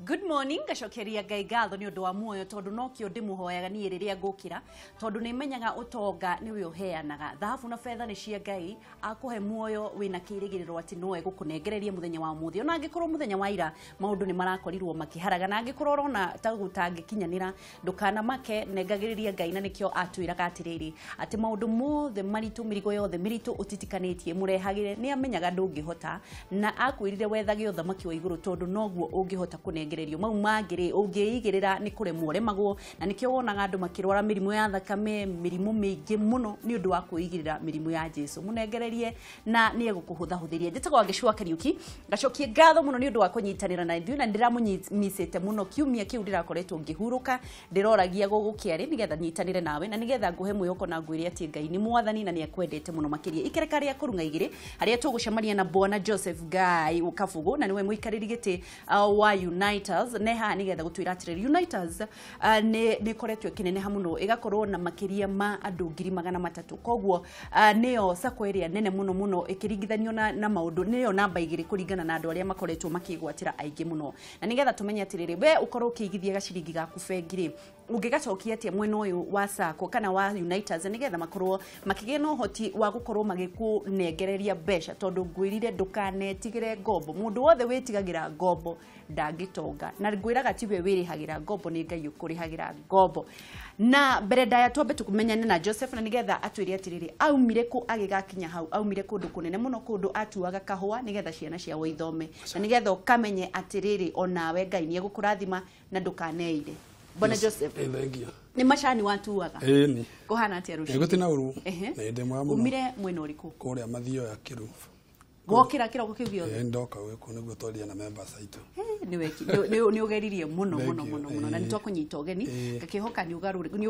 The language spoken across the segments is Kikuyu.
Good morning, ngacokeria Ngai ngatho nĩ ũndũ wa muoyo, tondũ nokĩo ndĩmũhoyaga niĩ rĩrĩa ngũkĩra, tondũ nĩ menyaga ũtonga nĩwe ũheanaga. Thahabu na betha nĩ cia Ngai, akũhe muoyo wĩna kĩrĩgĩrĩro atĩ no egũkũnengereria mũthenya wa ũmũthĩ. Ona angĩkorwo mũthenya wa ira maũndũ nĩ marakorirwo makĩharaga, na angĩkorwo ũrona ta gũtangĩkinyanĩra, ndũkanamake, nengagĩrĩria Ngai, na nĩkĩo atwĩraga atĩrĩrĩ, atĩ maũndũ mothe maritũ, mĩrigo yothe mĩritũ ũtitikanĩtie mũrehagĩre, nĩ amenyaga ndũngĩhota, na akwĩrire wethage ũthamaki wa igũrũ, tondũ noguo ũngĩhota kũnengererio. Mau mangĩ rĩ, ũngĩigĩrĩra nĩ kũremwo ũremagwo, na nĩkĩo wonaga andũ makĩrwara mĩrimũ ya thakame, mĩrimũ mĩingĩ mũno, nĩ ũndũ wa kwĩigĩrĩra mĩrimũ ya Jesu. Mũnengererie na nĩ egũkũhũthahũthĩria. Njĩtagwo Wangeci Kariuki, ngacokie ngatho mũno nĩ ũndũ wa kũnyitanĩra na ithuĩ, na ndĩramũnyimicĩte mũno kiumia kĩu ndĩrakoretwo ngĩhurũka, ndĩroragia gũgũkĩa rĩ, nĩgetha nyitanĩre nawe na nĩgetha ngũhe mwĩhoko na ngwĩre atĩ Ngai nĩ mwathani na nĩ akwendete mũno makĩria. Ikereka rĩa kũrung'a igĩrĩ harĩa tũgũcemania na Bwana Joseph Guy Kabugu, na nĩwe mũikarĩri gĩtĩ wa Uniters, ne haha nĩgetha gũtwĩra atĩrĩrĩ, Uniters nĩ ĩkoretwo ĩkĩneneha mũno, ĩgakorwo na makĩria ma andũ 300,000. Koguo nĩyo sacco ĩrĩa nene mũno mũno ĩkĩringithanio na maũndũ, nĩyo namba 2 kũringana na andũ arĩa makoretwo makĩgwatĩra aingĩ mũno. Na nĩgetha tũmenye atĩrĩrĩ, we ũkorwo ũkĩigithia gaciringi gaku bengi rĩ, ũngĩgacokia atĩa mwena ũyũ wa sacco kana wa Uniters, nĩgetha makorwo makĩgĩa na ũhoti wa gũkorwo magĩkũnengereria mbeca, tondũ ngwĩrire ndũkanetigĩre ngombo. Mũndũ wothe wĩtigagĩra ngombo ndangĩtonga, na ngwĩraga tiwe wĩrĩhagĩra ngombo, nĩ Ngai ũkũrĩhagĩra ngombo. Na mbere ndaya twambe tũmenyane na Joseph, na nĩgetha atwĩre atĩrĩrĩ, aumire kũ agĩgakinya hau. Aumire kũndũ kũnene mũno, kũndũ atuaga kahũa nĩgetha ciana ciao ithome, na nĩgetha ũkamenye atĩrĩrĩ, onawe Ngai nĩ egũkũrathima na ndũkaneire. Bwana Joseph. Ĩ, thank you. Nĩ macani watuaga? Ĩni. Kũhana atĩa rũciũ? Gũtirĩ na ũru. Ehe. Nĩ ndĩ mwega mũno. Umire mwena ũrĩkũ? Kũrĩa Mathioya Kĩru. Wokĩra kĩroko kĩu gĩothe? Ĩ, ndoka gũkũ nĩguo twaria na members aitũ. Nĩ ũgeririe mũno Thank mũno you. mũno mũno, na nĩ twakũnyita ũgeni. Ngakĩhoka nĩ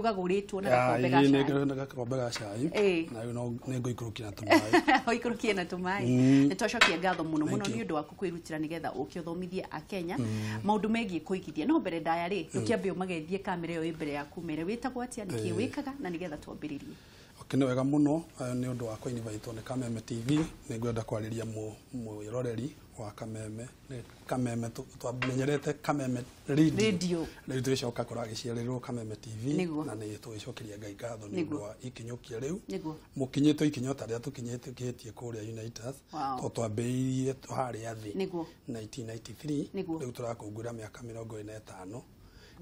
ũgagũrĩtwo na gakombe ga Ĩ, cai. nĩ gakombe ga cai. Na rĩu no nĩ ngũikũrũkia na tũmaĩ. Ũikũrũkie na tũmaĩ. Nĩ twacokia ngatho mũno mũno Thank you. nĩ ũndũ waku kwĩrutĩra nĩgetha ũke ũthomithie akenya maũndũ megiĩ kũigithia. No mbere ndaya rĩ, ndũkĩambe ũmageithie kamera ĩyo ĩ mbere yaku, mere wĩtagwo atĩa, nĩkĩ wĩkaga, na nĩgetha twambĩrĩrie. Okay, nĩ wega mũno nĩ ũndũ wa kũ-invite nĩ Kameme TV. Nĩ ngwenda kwarĩria mwĩroreri wa Kameme. Nĩ Kameme twamenyerete Kameme Radio. Radio. Rĩu tũgĩcoka kũragĩciarĩrwo Kameme TV. Nĩguo. Na nĩ tũgĩcokeria Ngai ngatho nĩ ũndũ wa ikinyũkia rĩu mũkinyĩtwo ikinya ta rĩrĩa tũkinyĩtie kũrĩa Uniters, tondũ twambĩrĩirie harĩa thĩ 1993. Rĩu tũrakũngũĩra mĩaka 45.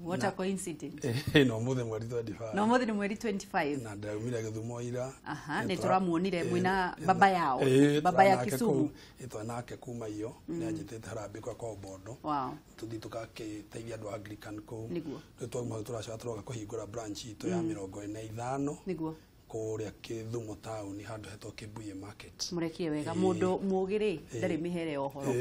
What a coincidence! Ĩ, no mũthĩ mweri 25. No mũthĩ nĩ mweri 25. Na ndaumire Gĩthumo ira. Aha, nĩ tũramuonire mwĩna baba yao, baba ya Kisumu. Twarĩ nake kuma iyo nĩ anjĩtĩte harambĩ kwa Obondo, tũthiĩ tũgakĩteithia andũ a Anglican kũu. Rĩu twauma hau tũracoka tũroka kũhingũra branch itũ ya 45 kũrĩa Kĩthumo taũni, handũ hetwo Kĩmbuye Market. Mũrekie wega. Mũndũ mũgĩ rĩ, ndarĩ mĩhere ya ũhoro,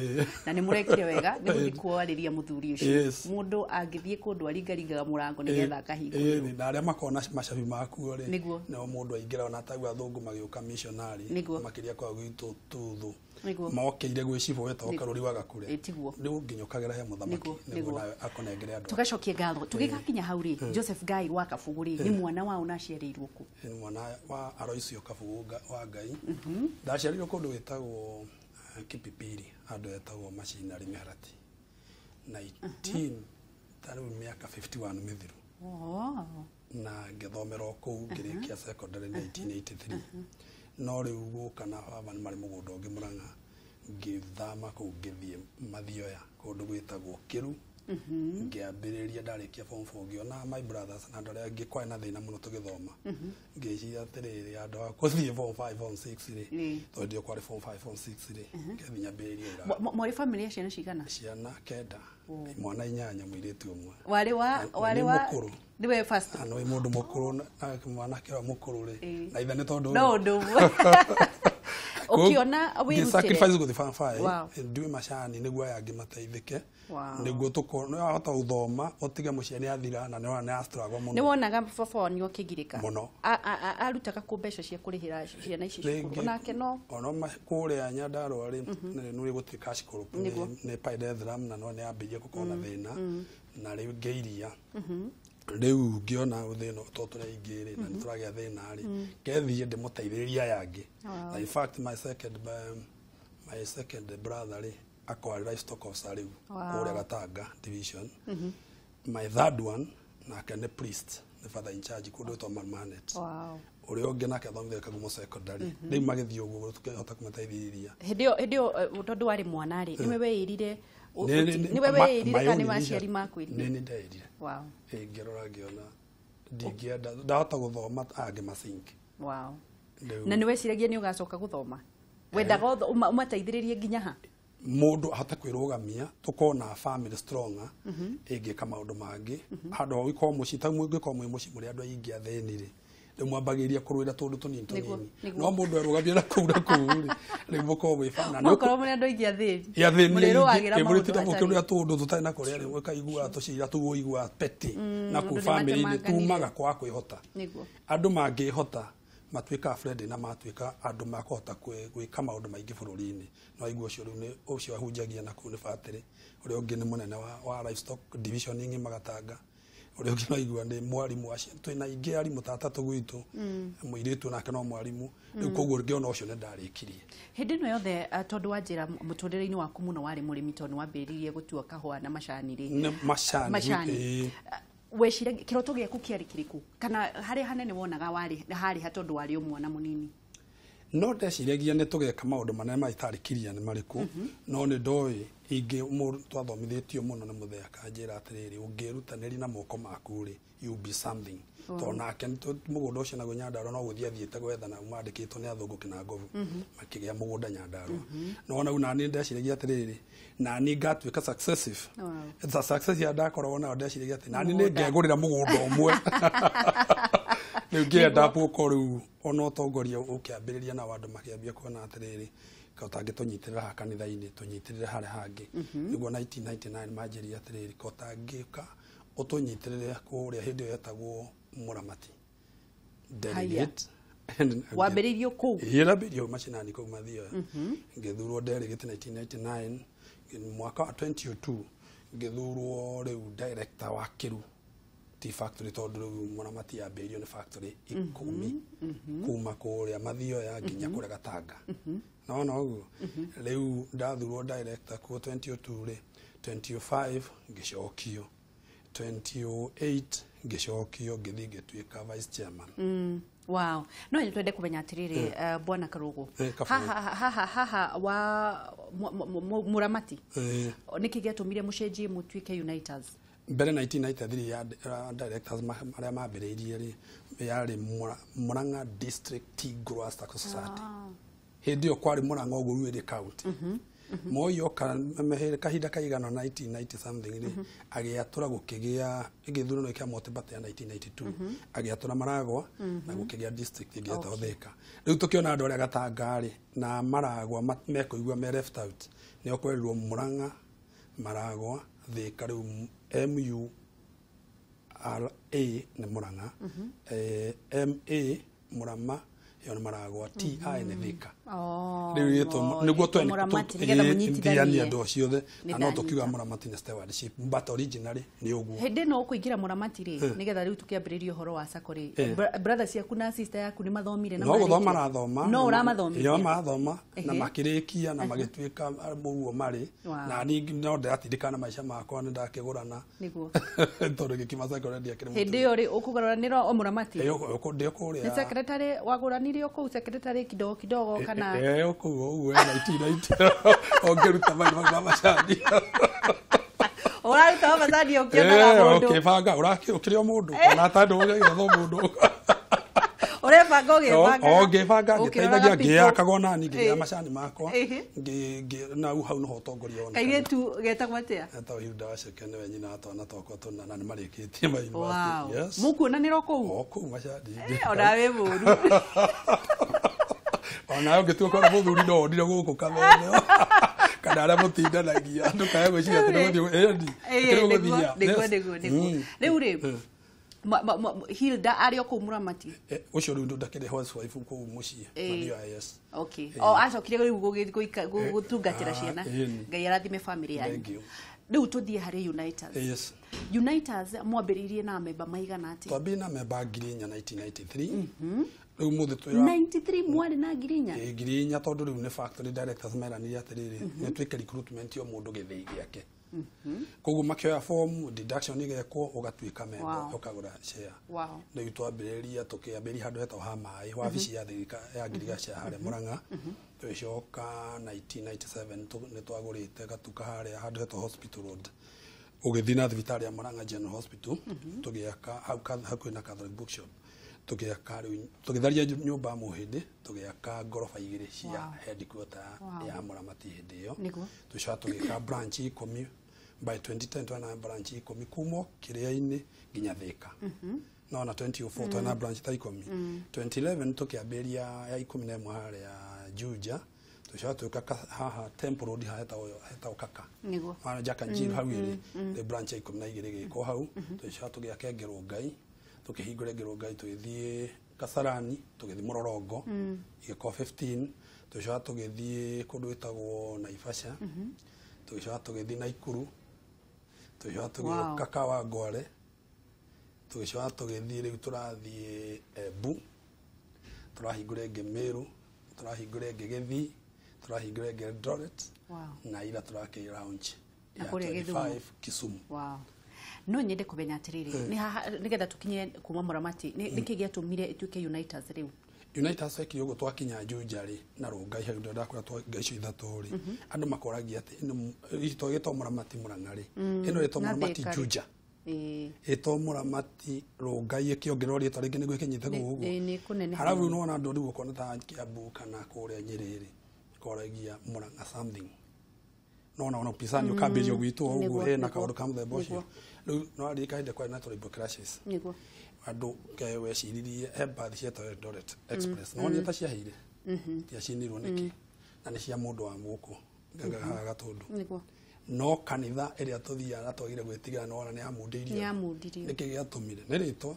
na nĩ mũrekire wega nĩ gũthiĩ kwarĩria mũthuri ũcio. Mũndũ angĩthiĩ kũndũ aringaringaga mũrango nĩgetha akahingũrĩrwo. Ĩĩ, na arĩa makoragwo na macabi makuo rĩ, nĩo mũndũ aingĩra, ona taguo athũngũ magĩũka missionary, makĩria kwa gwitũ Tuthu, mokĩire gwĩ cibũ wetagwo Karũri wa Gakure. Ĩ, tiguo. Rĩu nginya ũkagera he mũthamaki nĩguo nawe akũnengere andũ. Tũgacokia ngatho. Tũgĩgakinya hau rĩ, Joseph Guy wa Kabugu rĩ, nĩ mwana wao na aciarĩirwo kũ? Nĩ mwana wa Aloisio Kabugu wa Ngai. Ndaciarirwo kũndũ gwĩtagwo Kipipiri, handũ hetagwo Macinarĩ Mĩharati, 19 ta rĩu mĩaka 51 mĩthiru. Na ngĩthomera o kũu, ngĩrĩkia secondary 1983. No rĩu gũka na baba nĩ marĩ mũgũnda ũngĩ Mũrang'a, ngĩthama kũu ngĩthiĩ Mathioya kũndũ gwĩtagwo Kĩru. Ngĩambĩrĩria ndarĩkia form 4, ngĩona my brothers na andũ arĩa angĩ kwarĩ na thĩna mũno tũgĩthoma. Ngĩciria atĩrĩrĩ, andũ a gũthiĩ form 5, form 6 rĩ, tondũ ndio kwarĩ form 5, form 6 rĩ, ngĩthiĩ nyambĩrĩrie wĩra. Mwarĩ famĩlĩ ya ciana cigana? Ciana kenda, mwana inyanya, mũirĩtu ũmwe. Warĩ wa Na warĩ nĩ wa mũkũrũ. Nĩwe first? Na nĩ mũndũ mũkũrũ na mwanake ũrĩa mũkũrũ rĩ, na ithe nĩ tondũ No ũndũ ũmwe ũkĩona wĩrutĩre. Sacrifice gũthiĩ form 5, ndiwe macani nĩguo aya angĩ mateithĩke, nĩguo tũkorwo nĩ wahota gũthoma ũtige mũciĩ nĩ athira, na nĩ wona nĩ struggle mũno. Nĩ wonaga baba wanyu akĩgirĩka? Mũno. Arutaga kũ mbeca cia kũrĩhĩra ciana ici cukuru? Rĩngĩ- Onake no ona kũrĩa Nyandarũa rĩ, nĩ gũtirĩ cash crop, nĩ pyrethrum, na no nĩ yambĩrĩirie gũkorwo na thĩna, na rĩu ngĩiria rĩu ngĩona thĩna to tũrĩ aingĩ rĩ, na nĩ tũragĩa thĩna rĩ, ngethiĩ ndĩmũteithĩrĩrie aya angĩ. Na in fact my second brother rĩ Akorwo arĩ livestock officer rĩu kũrĩa Gatanga division. My third one nake nĩ priest, nĩ father in charge kũndũ gwĩtwo Marmanet. Ũrĩa ũngĩ nake athomithia Kagumo Secondary. Rĩu magĩthiĩ ũguo tũkĩhota kũmateithĩrĩria. Hĩndĩ ĩyo tondũ warĩ mwana rĩ, nĩwe weĩrire, nĩwe weĩrire kana nĩ aciari makwĩrire? Nĩ ndeĩrire. Ngĩrora ngĩona ndingĩenda, ndahota gũthoma angĩ masink. Na nĩ weciragia nĩ ũgacoka gũthoma? Wendaga ũmateithĩrĩrie nginya ha? Mũndũ ahote kwĩrũgamia, tũkorwo na family strong ĩngĩka maũndũ mangĩ handũ ha gũkorwo mũciĩ ta mũngĩkorwo mwĩ mũciĩ mũrĩ andũ aingĩ athĩni rĩ, rĩu mwambagĩrĩria kũrũĩra tũndũ tũnini tũnini, no mũndũ erũgamia na kũu na kũu rĩ, rĩu mũkorwo mwĩ na Mũkorwo mũrĩ andũ aingĩ athĩni, athĩni mũrĩrũagĩra maũndũ mũrĩtinda hatarĩ. Mũkĩrũĩra tũndũ tũtarĩ na kũrĩa rĩ, ũkaigua tũcira tũu ũiguaga petty na kũu Andũ nĩ family-inĩ matemanganire. tumaga kwaga kwĩhota. Andũ mangĩhota matuĩka friendly na matuĩka andũ makũhota gwĩka maũndũ maingĩ bũrũri-inĩ, no aigua ũcio rĩu nĩ ũcio ahunjagia na kũu nĩ batĩrĩ, ũrĩa ũngĩ nĩ mũnene wa livestock division ng'ima Gatanga, ũrĩa ũngĩ no aigua nĩ mwarimũ wa ciana. Twĩna aingĩ arimũ ta atatũ gwitũ, mũirĩtu nake no mwarimũ rĩu, koguo ngĩona ũcio nĩ ndarĩkirie. Hĩndĩ ĩno yothe, tondũ wanjĩra mũtũrĩre-inĩ waku mũno warĩ mũrĩmi, tondũ nĩwambĩrĩirie gũtua kahũa na macani rĩ. Nĩ macani. Macani. Ĩĩ. Weciragia kĩroto gĩaku kĩarĩ kĩrĩkũ, kana harĩa hanene wonaga warĩ harĩ ha, tondũ warĩ o mwana mũnini? No ndeciragia nĩ tũgeka maũndũ manene ma itarĩ kiria nĩ marĩkũ, no nĩ ndoĩ ingĩ twathomithĩtio mũno nĩ mũthee, akanjĩra atĩrĩrĩ, ũngĩrutanĩria na moko maku rĩ, you be something, tondũ nake mũgũnda ũcio naguo Nyandarua no gũthiĩ athiĩte gwetha na mandĩkĩtwo nĩ athũngũ kĩnangobu makĩgĩa mũgũnda Nyandarua. No ona rĩu nani ndeciragia atĩrĩrĩ, nani ngatuĩka successive. Ta success ya ndakoragwo nayo, ndeciragia atĩ nani nĩ ngegũrĩra mũgũnda ũmwe. Rĩu ngĩenda gũkorwo rĩu ona ũtongoria ũkĩambĩrĩria nao andũ makĩambia kuona atĩrĩrĩ, ka ũtangĩtũnyitĩrĩra haha kanitha-inĩ, tũnyitĩrĩre harĩa hangĩ. Nĩguo 1999 manjĩrire atĩrĩrĩ, ka ũtangĩũka ũtũnyitĩrĩre kũrĩa hĩndĩ ĩyo yetagwo Mũramati delegate. Wambĩrĩirio kũu? Ĩĩ, ndambĩrĩirio macinani kũu Mathioya, ngĩthurwo delegate 1999. Mwaka wa 2002 ngĩthurwo rĩu director wa Kĩru Tea Factory, tondũ rĩu Mũramati yambĩrĩirio nĩ factory 10 kuma kũrĩa Mathioya nginya kũrĩa Gatanga. Nona ũguo rĩu ndathurwo director kuo 2002 rĩ, 2005 ngĩcokio, 2008 ngĩcokio, ngĩthiĩ ngĩtuĩka vice chairman. Wow. No nĩ twende kũmenya atĩrĩrĩ, bwana Karugu, Kabugu. Haha wa Mũramati, nĩkĩ gĩatũmire mũcenjie mũtuĩke Uniters? Mbere 1993 ya directors marĩa mambĩrĩirie rĩ, yarĩ Murang'a District Tea Growers Sacco Society. Hĩndĩ ĩyo kwarĩ Murang'a ũguo Ruĩrĩ county. Moi oka kahinda kaigana 1990 something rĩ, agĩatũra gũkĩgĩa gĩthurano kĩa Multiparty ya 1992, agĩatũra Maragwa na gũkĩgĩa district ĩngĩ yetagwo Thika. Rĩu tũkĩona andũ arĩa Gatanga rĩ na Maragwa mekũigua me left out, nĩo kwerirwo Murang'a, Maragwa, Thika, rĩu MURA nĩ Murang'a, MA Murama ĩyo nĩ Maragwa, TI nĩ Thika. Rĩu ĩtwo nĩguo twene Mũramati, nĩgetha mũnyitithanie. Andũ ciothe Nĩ na no tũkiuga ndanyita. Mũramati nĩ stewardship, but originally nĩ ũguo. Hĩndĩ ĩno ũkũingĩra Mũramati rĩ, nĩgetha rĩu tũkĩambĩrĩria ũhoro wa sacco rĩ, brother ciaku na sister yaku nĩ mathomire na No gũthoma marĩkia? marathoma. No ũramathomithia? Yo, marathoma na makĩrĩkia na magĩtuĩka ũguo marĩ. Na niĩ no ndĩratindĩkana maica makwa, nĩ ndakĩgũrana tondũ gĩkima secondary ndiakĩrĩ. Hĩndĩ ĩyo rĩ, ũkũgũranĩra o Mũramati? Ndĩ kũrĩa. Nĩ secretary wagũranirio kũu, secretary kidogo kidogo, kana? Eh, kũu ũguo 1990 ũngĩruta mai ma macani. Ũraruta macani ũkĩonaga mũndũ. Ũkĩbanga ũkĩrĩ o mũndũ ona atandũ ũgagĩethwo mũndũ. Ũrebanga ũgĩbanga. O ngĩbanga ngĩteithagia, ngĩyakaga onani ngĩgĩa macani makwa. Na hau nĩho ũtongoria wonekanaga. Kairĩtu getagwo atĩa? Etagwo Hilda Waceke, nĩwe nyina wa twana twakwa tũna na nĩ marĩkĩtie ma university. Yes. Mũkuonanĩra o kũu? O kũu macani. Ona wĩ mũru. Ona ũngĩtua korwo mũthuri no onire gũkũ kamene kana arĩa mũtindanagia ndũkae gwĩciria atĩ nĩgũthiĩ ĩni. Nĩguo, nĩguo, nĩguo, nĩguo. Rĩu rĩ, Hilda arĩ o kũu Mũramati? Ũcio rĩu ndakĩrĩ housewife kũu mũciĩ Mathioya, yes. Okay. O acokire rĩu gũtungatĩra ciana. Ĩni. Ngai arathime family yanyu. Thank you. Rĩu tũthiĩ harĩ Uniters. Yes. Uniters mwambĩrĩirie na memba maigana atĩa? Twambĩrĩirie na memba 4,000 1993. Rĩu mũthĩ twĩra 93 mwarĩ na 4,000. Ĩ 4,000 tondũ rĩu nĩ factory directors meranire atĩrĩrĩ, nĩ twĩke recruitment o mũndũ gĩthĩi gĩake. Koguo makĩoya form, deduction ĩgekwo, ũgatuĩka member, ũkagũra share. Rĩu twambĩrĩria, tũkĩambĩrĩria handũ hetagwo ha maĩ, wabici ya thirika ya ngirigaca harĩa Murang'a. Tũgĩcoka 1997 nĩ twagũrĩte gatuka harĩa handũ hetagwo Hospital Road, ũgĩthiĩ na thibitarĩ ya Murang'a General Hospital. Tũgĩaka hau hakuhĩ na Catholic Bookshop. Tũgĩaka rĩu, tũgĩtharia nyũmba ya Mũhĩndĩ, tũgĩaka ngoroba 2 cia headquarter ya Mũramati hĩndĩ ĩyo. Tũcoka tũgĩka branch 10 by 2010, twena branch 10 kuma Kĩrĩa-inĩ nginya Thĩka. No na 2004 twena branch ta 10. 2011 tũkĩambĩrĩria ya 11 harĩa Juja. Tũcoka tũgĩũka haha Temple Road, haha hetagwo Kaka. Mana Jack and Jill hau ĩrĩ nĩ branch ya 12 ĩgĩkwo hau. Tũgĩcoka tũgĩaka Ngerwo Ngai, tũkĩhingũra Ngerwo Ngai, tũgĩthiĩ Kasarani, tũgĩthiĩ Mũrorongo, igĩkorwo 15. Tũgĩcoka tũgĩthiĩ kũndũ gwĩtagwo Naivasha, tũgĩcoka tũgĩthiĩ Naikuru, tũgĩcoka tũgĩũka Kawangware, tũgĩcoka tũgĩthiĩ, rĩu tũrathiĩ Embu, tũrahingũra ĩngĩ Meru, tũrahingũra ĩngĩ Gĩthii, tũrahingũra ĩngĩ Eldoret, na ira tũrakĩ launch Na ya kũrĩa Gĩthumo. 25 Kisumu. Wow. No nyende kũmenya atĩrĩrĩ, nĩ haha nĩgetha tũkinye kuma Mũramati, nĩkĩ gĩatũmire ĩtuĩke Unitas rĩu? Unitas wekire ũguo, twakinya Juja rĩ na Rũngai hau ndakwĩra twa ngai icio ithatũ rĩ, andũ makoragia atĩ ĩno ĩtwo Mũramati Mũrang'a rĩ, ĩno ĩtwo Na Mũramati Thĩka rĩ. Juja, ĩtwo Mũramati Rũngai, ĩkĩongererwo rĩtwa rĩngĩ nĩguo ĩkĩnyite gũkũ. Nĩ kũneneha. Harabu rĩu nĩwona andũ rĩu ũkona ta Kiambu kana kũrĩa Nyĩrĩ rĩ, koragia Mũrang'a something, nona ona upinzani ũkambĩrĩria gwitũ o ũguo hena kaũndũ ka mũthemba ũcio. Rĩu nĩwaririkana hĩndĩ kwarĩ na tribal clashes, andũ ke weciririe he mbathi cietagwo Eldoret Express, no nĩ ta ciaheire tiacinirwo nĩkĩ, na nĩ cia mũndũ wa gũkũ haha Gatũndũ. No kanitha ĩrĩa tũthiaga na twagire gwĩtigĩra, nĩwona nĩ yamundĩirio. Nĩ yamundĩirio. Nĩkĩ gĩatũmire? Nĩ rĩtwa.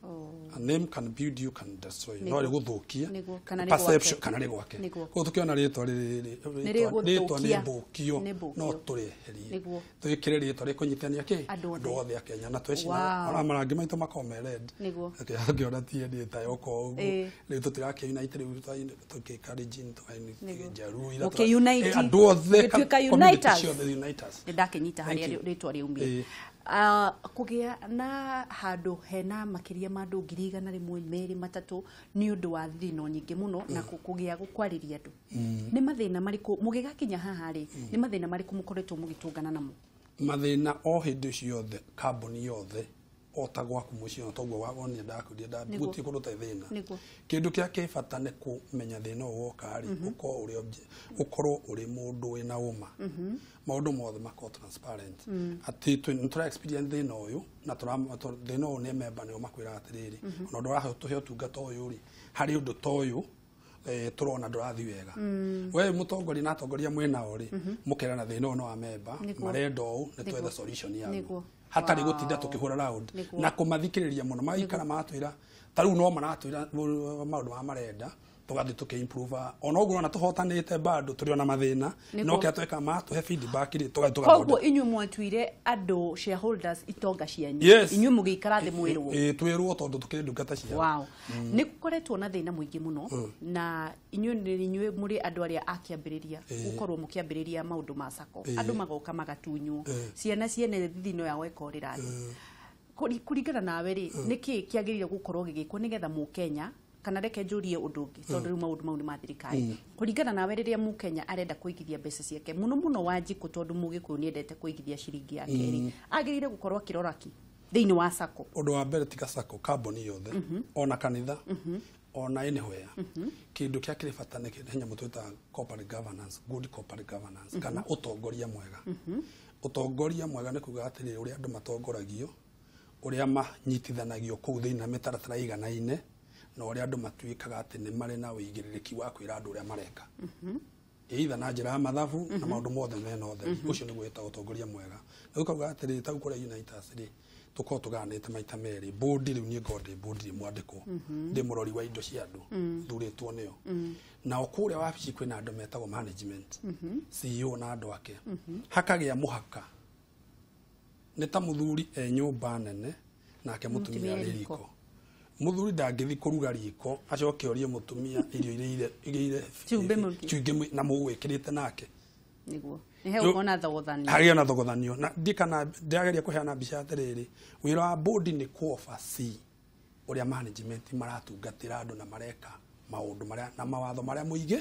Oh. A name can build you, can destroy you. No rĩgũthũkie Kana rĩgwake. perception kana rĩgwake. Koguo tũkĩona rĩtwa rĩrĩ, Nĩ rĩtwa nĩ rĩgũthũkia. mbũkio, Nĩ mbũkio. no tũrĩeherie, twĩkĩre rĩtwa rĩkũnyitania kĩ Andũ othe. Andũ othe a Kenya, na twecina ona marangi maitũ makorwo me red. Akĩona TNA ta yoka ũguo. Rĩu tũtirakĩ-unite, rĩu tũkĩ Kalenjin, Njaruo ira Mũkĩ-unite. Andũ othe Mũgĩtuĩka community Uniters. ciothe Uniters. Nĩ ndakĩnyita Thank harĩa you. rĩtwa rĩaumire. Kũgĩa na handũ hena makĩria ma andũ 100,000, 2, 3 nĩ ũndũ wa thithino nyingĩ mũno na kũgĩa gũkwarĩria andũ. Nĩ mathĩna marĩkũ mũgĩgakinya haha rĩ, nĩ mathĩna marĩkũ mũkoretwo mũgĩtũngana namo? Mathĩna o hĩndĩ ciothe, kambuni yothe o ta gwaku mũciĩ, no toguo wonire ndakwĩrire gũtirĩ kũndũ ũtarĩ thĩna. Kĩndũ kĩrĩa kĩ bata nĩ kũmenya thĩna ũyũ woka rĩ, ũkorwo ũrĩ mũndũ wĩna ũma, maũndũ mothe makorwo transparent, atĩ nĩ tũra experience thĩna ũyũ na thĩna ũyũ nĩ memba nĩo makwĩraga atĩrĩrĩ, ona ũndũ ũratũhe ũtungata ũyũ rĩ, harĩ ũndũ ta ũyũ tũrona ndũrathiĩ wega. We mũtongoria na atongoria mwĩnao rĩ, mũkerana thĩna ũyũ no wa memba, marenda ũũ, nĩ twethe solution yaguo hatarĩ gũtinda tũkĩhũra round na kũmathikĩrĩria mũno. Magaikara magatwĩra, ta rĩu no maratwĩra maũndũ marĩa marenda, tũgathiĩ tũkĩ-improve. Ona ũguo ona tũhotanĩte, bado tũrĩ ona mathĩna. No kĩrĩa tweka, matũhe feedback rĩ, tũgathiĩ Koguo tũgathondeka. Inyuĩ mwatuire andũ shareholders itonga cianyu? Yes. Inyuĩ mũgĩikara thĩ mwĩrwo? Ĩ, twĩrwo tondũ tũkĩrĩ ndungata ciao. Wow. Nĩ gũkoretwo na thĩna mũingĩ mũno, na inyuĩ nĩ inyuĩ mũrĩ andũ arĩa akĩambĩrĩria gũkorwo mũkĩambĩrĩria maũndũ ma sacco. Andũ magoka magatunywo, ciana ciene thithino yao ĩkorĩra thĩ. Kũringana nawe rĩ, nĩkĩ kĩagĩrĩire gũkorwo gĩgĩkwo nĩgetha mũkenya, kana reke njũrie ũndũ ũngĩ, tondũ rĩu maũndũ mau nĩ ma thirikari, kũringana nawe, rĩrĩa mũkenya arenda kũigithia mbeca ciake, mũno mũno Wanjikũ, tondũ mũgĩkũyũ nĩendete kũigithia ciringi yake rĩ, agĩrĩire gũkorwo akĩrora kĩ thĩinĩ wa sacco? Ũndũ wa mbere, tiga sacco, kambuni yothe, ona kanitha, ona anywhere, kĩndũ kĩrĩa kĩrĩ bata nĩ nyamũ twĩtaga corporate governance, good corporate governance, kana ũtongoria mwega. Ũtongoria mwega nĩ kuga atĩrĩrĩ, ũrĩa andũ matongoragio, ũrĩa manyitithanagio kũu thĩinĩ na mĩtaratara ĩiganaine, na ũrĩa andũ matuĩkaga atĩ nĩ marĩ na ũigĩrĩrĩki wa kwĩra andũ ũrĩa mareka, either na njĩra ya mathabu na maũndũ mothe mena ũtheri. Ũcio nĩguo wĩtagwo ũtongoria mwega. Na ũkauga atĩrĩrĩ, ta rĩu kũrĩa Unitas rĩ, tũkorwo tũgayanĩte maita merĩ board. Rĩu niĩ ngorwo ndĩ board rĩ, mwandĩkwo ndĩ mũrori wa indo cia andũ thurĩtwo nĩo. Nao kũrĩa wabici kwĩna andũ metagwo management, CEO na andũ ake. Hakagĩa mũhaka, nĩ ta mũthuri e nyũmba nene nake mũtumia Mũtumia arĩ riko. riko. Muthuri ndangĩthi kũruga riko acoke orie mũtumia irio iria iria Cumbĩ na mũgwĩkĩrĩte nake. Niguo. Nĩ hegũkorwo na thogothanio. Hagĩo na thogothanio. Na ndikana ndĩrageria kũheana mbica atĩrĩrĩ, wĩra wa board nĩ kũ-oversee ũrĩa management maratungatĩra andũ na mareka maũndũ marĩa na mawatho marĩa mũige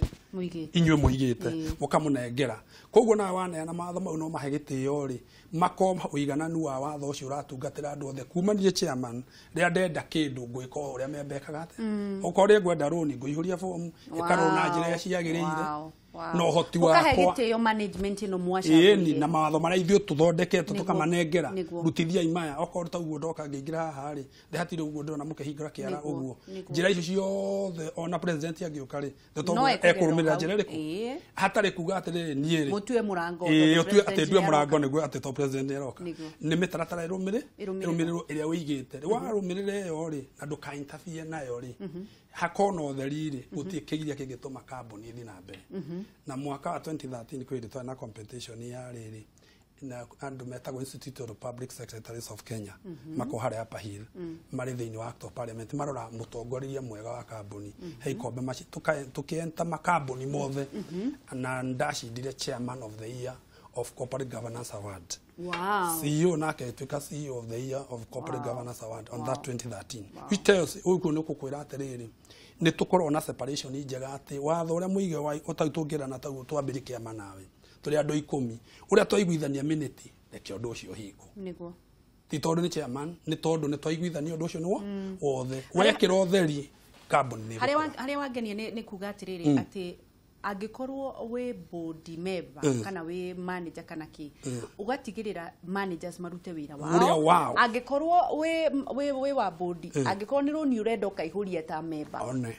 inyuĩ mũigĩte mũkamũnengera. Koguo nawe waneana mawatho mau no mahe gĩtĩo rĩ, makorwo ũigananu wa watho ũcio ũratungatĩra andũ othe. Kuma niĩ chairman rĩrĩa ndenda kĩndũ ngwĩka o ũrĩa membekaga atĩa. Okorwo rĩrĩa ngwenda rũni ngũihũria bomu ĩkarorwo na njĩra ĩrĩa ciagĩrĩire na ũhoti wakwa. Ũkahe gĩtĩo management ĩno mwacagũrire. Ĩni na mawatho marĩa ithuĩ tũthondekete tũkamanengera. Rutithiai maya okorwo ta ũguo ndoka ngĩingĩra haha rĩ, hatirĩ ũguo ndĩrona mũkĩhingũra kĩara ũguo. Njĩra icio ciothe ona president angĩũka rĩ, ekũrũmĩrĩra njĩra ĩrĩkũ? Hatarĩ kuga atĩrĩrĩ niĩ rĩ. Mũtue mũrango. Ĩĩ, atĩ ndue mũrango nĩguo atĩ to president nĩaroka. Nĩ mĩtaratara ĩrũmĩrĩrwo ĩrĩa ũigĩte. Rĩu warũmĩrĩra ĩyo rĩ, na ndũka interfere nayo rĩ, hakorwo na ũtheri rĩ, gũtirĩ kĩgiria kĩngĩtũma kambuni ĩthiĩ na mbere. Na mwaka wa 2013 kwĩ hĩndĩ twarĩ na competition ya rĩrĩ na andũ metagwo Institute of Public Secretaries of Kenya makorwo harĩa Upper Hill marĩ thĩinĩ wa Act of Parliament marora mũtongoria mwega wa kambuni. He ikombe maci tũkĩenta makambuni mothe na ndacindire chairman of the year of Corporate Governance Award. Wow. CEO nake atuĩka CEO of the year of Corporate Governance Award on that 2013. Which tells ũguo nĩ gũkwĩra atĩrĩrĩ, nĩ tũkorwo na separation njega atĩ watho ũrĩa mũige wa ũtau tũngĩrana taguo twambĩrĩrie kĩama nawe tũrĩ andũ 10 ũrĩa twaiguithania minute reke ũndũ ũcio ũhingwo. Nĩguo. Ti tondũ nĩ chairman, nĩ tondũ nĩ twaiguithania ũndũ ũcio nĩwo wothe. Wekĩra ũtheri kambuni nĩ ĩgũkũra. Harĩa wangenia nĩ kuga atĩrĩrĩ atĩ angĩkorwo wĩ board member kana wĩ manager kana kĩ, ũgatigĩrĩra managers marute wĩra wao. Angĩkorwo wĩ wa board, angĩkorwo nĩ rũni ũrenda ũkaihũria ta member. One.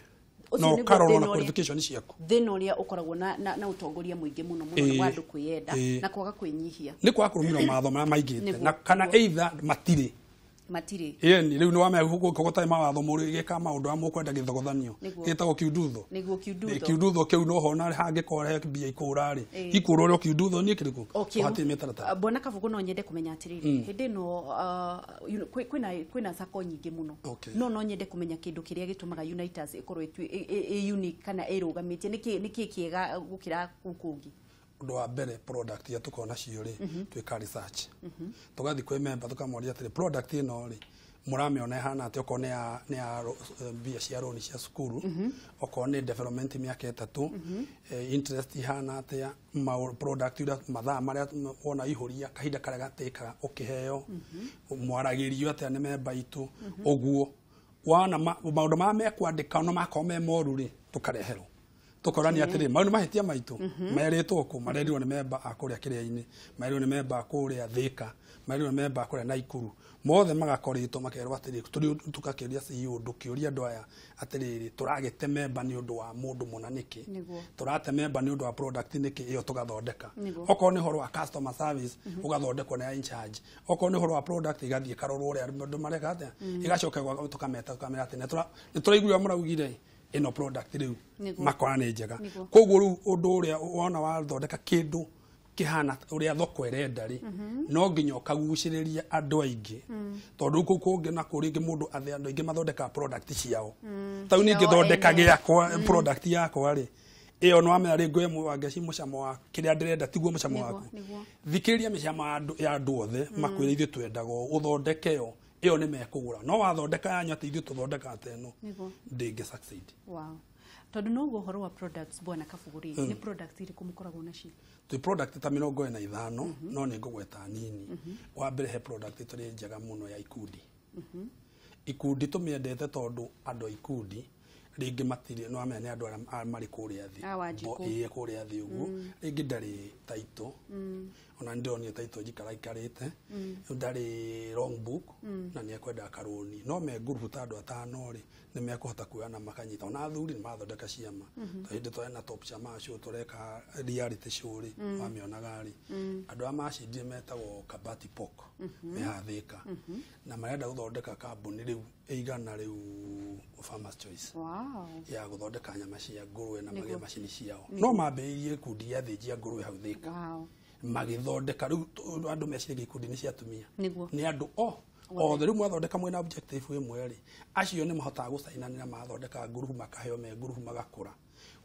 No karorwo na qualification ciaku. Thĩna ũrĩa ũkoragwo na ũtongoria mũingĩ mũno mũno wa andũ kwĩyenda na kwaga kwĩnyihia. Nĩ kwaga kũrũmĩrĩra mawatho marĩa maigĩte na kana either matirĩ. Matirĩ. Ĩni rĩu nĩ wamenya gũkũ mawatho mũrĩ gĩka maũndũ marĩa mũkwenda gĩthogothanio gĩtagwo kiundutho. Nĩguo kiundutho. Kiundutho kĩu no hona hangĩkorwo he mbia ikũra rĩ, ikũra ũrĩa kiundutho nĩ kĩrĩkũ? Hatirĩ mĩtaratara. Bwana Kabugu no nyende kũmenya atĩrĩrĩ, hĩndĩ ĩno kwĩna sacco nyingĩ mũno. No nyende kũmenya kĩndũ kĩrĩa gĩtũmaga Uniters ĩkorwo ĩ unique kana ĩrũgamĩtie. Nĩkĩ kĩega gũkĩra kũu kũngĩ? Ũndũ wa mbere product iria tũkoragwo nacio rĩ, twĩka research. Tũgathiĩ kwĩ member tũkamoria atĩrĩ, product ĩno rĩ, mũramĩona ĩhana atĩa okorwo nĩ ya mbia cia rũni cia cukuru, okorwo nĩ development mĩaka 3, interest ihana atĩa, product iria mathaa marĩa wona ihũria kahinda karĩa gatĩkaga ũkĩheo, mwaragĩrio atĩa nĩ member itũ, ũguo wona maũndũ marĩa mekwandĩka no makorwo me moru rĩ, tũkareherwo. Tũkorania atĩrĩ, mau nĩ mahĩtia maitũ merĩtwo kũ, marerirwo nĩ memba a kũrĩa Kĩrĩa-inĩ, marerirwo nĩ memba a kũrĩa Thĩka, marerirwo nĩ memba a kũrĩa Naikuru, mothe magakorĩtwo makerwo atĩrĩ, tũgakĩũria CEO ndũkĩũria andũ aya atĩrĩrĩ, tũragĩte memba nĩ ũndũ wa mũndũ mũna nĩkĩ, tũrate memba nĩ ũndũ wa product nĩkĩ, ĩyo tũgathondeka. Okorwo nĩ ũhoro wa customer service ũgathondekwo nĩ in charge, okorwo nĩ ũhoro wa product ĩgathiĩ ĩkarorwo ũrĩa andũ mareka atĩa, ĩgacoka tũkameta tũkamera atĩ nĩ tũraiguire mũraugire ĩno product rĩu makora nĩ njega. Koguo rĩu ũndũ ũrĩa wona wathondeka kĩndũ kĩhana ũrĩa thoko ĩrenda rĩ, no nginya ũkagucĩrĩria andũ aingĩ, tondũ kũu kũngĩ na kũu rĩngĩ mũndũ andũ aingĩ mathondekaga product ciao. Ta rĩu niĩ ngĩthondeka gĩakwa product yakwa rĩ, ĩyo nĩ wamenya rĩngĩ we Wangeci mũcamo wa kĩrĩa ndĩrenda tiguo mũcamo waku. Thikĩrĩria mĩcamo ya andũ othe makwĩre ithuĩ twendaga ũũ, ũthondeke yo ĩyo nĩ mekũgũra. No wathondeka yanyu atĩ ithuĩ tũthondekaga ta ĩno, ndĩngĩ succeed. Wow. Tondũ noguo ũhoro wa products Bwana Kabugu rĩ, nĩ products irĩkũ mũkoragwo nacio? Twĩ product ta 45, no nĩ ngũgweta nini. Wa mbere he product tũrĩ njega mũno ya ikundi. Ikundi tũmĩendete tondũ andũ a ikundi rĩngĩ matirĩ, no amenya nĩ andũ arĩa marĩ kũrĩa thĩ. Ĩĩ, kũrĩa thĩ ũguo. Rĩngĩ ndarĩ title. Ona nĩndĩronire title njikara ikarĩte. Ndarĩ long book na nĩ ekwenda karũni. No me ngurubu ta andũ 5 rĩ, nĩ mekũhota kuoya na makanyita. Ona athuri nĩ marathondeka ciama. Ta hĩndĩ twarĩ na top chama show tũreka reality show rĩ, wamĩonaga rĩ. Andũ arĩa macindire metagwo Kabati Pork, me haha Thĩka. Na marenda gũthondeka kambuni rĩu ĩigana rĩu Farmers Choice. Ya gũthondeka nyama cia ngũrwe na magĩe macini ciao. No mambĩrĩirie ikundi gĩa thĩnji ya ngũrwe hau Thĩka. Magĩthondeka rĩu andũ meciragia ikundi nĩ cia atumia. Nĩguo. Nĩ andũ othe rĩu mwathondeka mwĩna objective ĩmwe rĩ, acio nĩ mahotaga gũcainanĩra, mathondeka ngurubu, makaheo me ngurubu magakũra.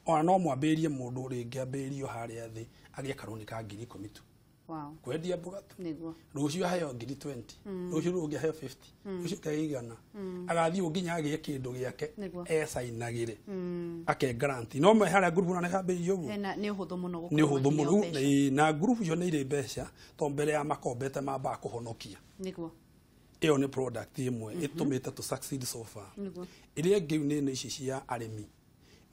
Ona no mwambĩrĩrie mũndũ rĩngĩ ambĩrĩrio harĩa thĩ agĩe karũni ka 10,000 tu. Wow. Kwendia mboga tu. Nĩguo. Rũciũ aheo 20,000, rũciũ rũngĩ aheo 50, rũciũ kĩa 100, agathiĩ ũguo nginya agĩe kĩndũ gĩake ecainagĩre ake guarantee. No me harĩa ngurubu na nĩ hambĩrĩirio ũguo. Hena nĩ ũhũthũ mũno gũkorwo Nĩ ũhũthũ mũno. makĩheo mbeca. Ĩĩ, na ngurubu icio nĩ irĩ mbeca to mbere ya makombete mambaga kũhonokia. Nĩguo. Ĩyo nĩ product ĩmwe ĩtũmĩte to succeed so far. Nĩguo. Ĩrĩa ĩngĩ nĩ ici cia arĩmi.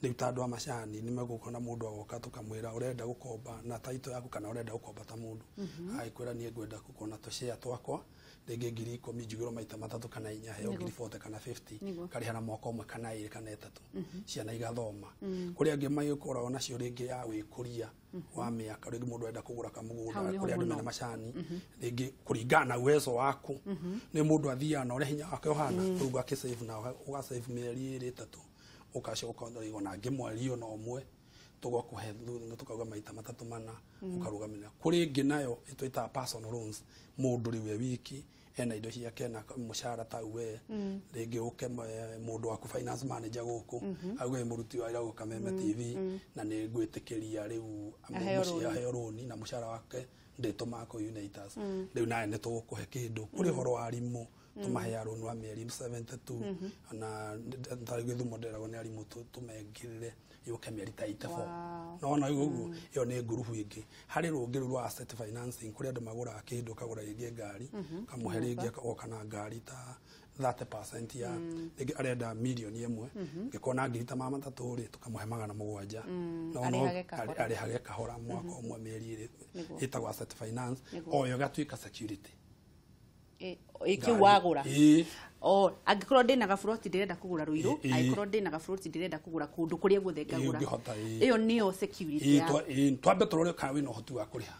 Rĩu ta andũ a macani nĩ megũka na mũndũ agoka tũkamwĩra ũrenda gũkomba na title yaku kana ũrenda gũkomba ta mũndũ. Agĩkwĩra niĩ ngwenda gũkorwo na tũshare twakwa rĩngĩ 10,000 njugĩrwo maita 3 kana 4, heo 40,000 kana 50, karĩha na mwaka ũmwe kana 2 kana 3, ciana igathoma. Kũrĩ angĩ magĩkoragwo nacio rĩngĩ ya wĩkũria wa mĩaka, rĩngĩ mũndũ arenda kũgũra kamũgũnda, Hau nĩho kũrĩ andũ mũno. mena macani, rĩngĩ kũringana na uwezo waku nĩ mũndũ athiaga na ũrĩa hinya wake ũhana, rĩu ũgakĩsave na ũgasave mĩeri 2 3, ũgacoka ona angĩ mweri ona ũmwe tũgakũhe thutha tũkauga maita 3 4 ũkarũgamĩrĩra. Kũrĩ ĩngĩ nayo ĩtwĩtaga personal loans, mũndũ rĩu e wiki ena indo ciake na mũcara ta we, rĩngĩ ũke mũndũ waku finance manager gũkũ auge mũruti wa wĩra gũka Kameme TV na nĩ ngwĩtĩkĩria rĩu Aheo rũni. aheo rũni na mũcara wake ndĩtũmaga kũ Unitas, rĩu nawe nĩ tũgũkũhe kĩndũ. Kũrĩ ũhoro wa arimũ tũmaheaga rũni wa mĩeri 72, na ta Gĩthumo ndĩragwo nĩ arimũ tũmengĩrĩre yũke mĩeri ta 84. Wow. No ũguo ĩyo nĩ ngurubu ĩngĩ. Harĩ rũngĩ rũu rwa asset financing, kũrĩ andũ magũraga kĩndũ, ũkagũra rĩngĩ ngari, ũkamũhe rĩngĩ agoka na ngari ta 30% ya rĩngĩ arenda 1,000,000, ngĩkorwo na 300,000 rĩ, tũkamũhe 700. No Arĩhage kahora. Arĩhage kahora mwaka ũmwe mĩeri 2, Nĩguo. ĩtagwo asset finance. Nĩguo. O yo ĩgatuĩka security. Kĩu wagũra. Ĩĩ. O angĩkorwo ndĩna gaburoti ndĩrenda kũgũra Ruiru, Ĩĩ. angĩkorwo ndĩna gaburoti ndĩrenda kũgũra kũndũ kũrĩa guothe ngagũra, Ũngĩhota, ĩĩ. ĩyo nĩyo security Ĩĩ, ya twambe tũrore kana wĩna ũhoti wa kũrĩha.